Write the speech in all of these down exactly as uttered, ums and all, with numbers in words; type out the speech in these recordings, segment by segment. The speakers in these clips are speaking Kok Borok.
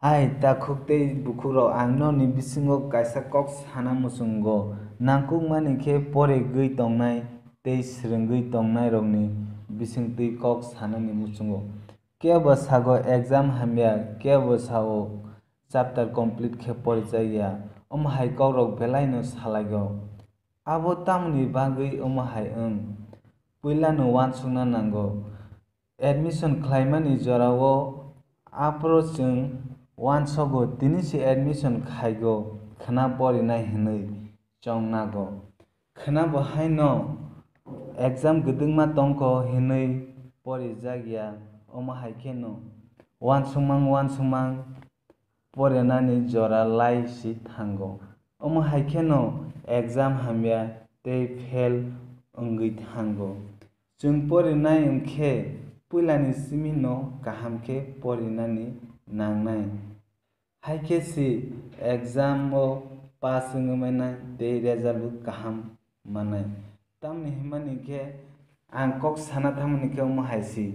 Ai takhuk tei bukhukrok, ang nokni bisingo kaisa kok sana muchungo. Nangkukmani khe porigwi tongnai tei swrwngwi tongnairokni bisingtwi kok sanani muchungo. Kebo sago exam hamya, kebo sao chapter complete khe porijakya. Omo hai kokrok belaino salaigo. Abo tamoni bagwi omo hai wng? Puilano uansukna nango. Admission khlaimani jorao aphuru chwng uansogo, tini se admission khaigo, khwna porinai hwnwi chong nago. Khwnabo haino exam kwdwkma tongkho hwnwi porijakya, omo hai kheno uansukmang uansukmang porinani jora lai si thango. Omo hai kheno exam hamya tei fail wngwi thango. Chwng porinai wngkhe puilani simino kaham khe porinani nangnai. Hai khe si exam o pass wngwi manai tei result bo kaham manai. Tamni hwnmani khe ang kok sana thangmani khe omo hai si.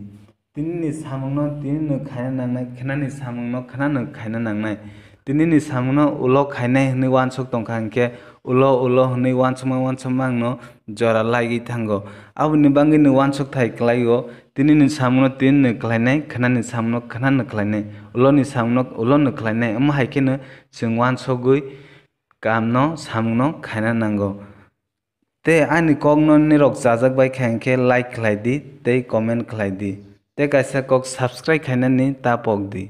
Tinini samungno tini no khaina nangnai, khwnani samungno khwnano khaina nangnai. Tinini samungno ulo khainai hwnwi uansuk tongkha hwnkhe ulo ulo hwnwi uansukma uansukma angno jora laiwi thango. Aboni bagwino uansuk thai kwlaio, tinini samungno tini no khlainai, khwnani samungno khwnano khlainai, uloni samungno ulono khlainai. Omo hai kheno chwng uansugwi kamno samungno khaina nango. Tei ani kokno nirok chajak bai kha hwnkhe like khlai di tei comment khlai di. Tei kaisa kok subscribe khainani ta pok di.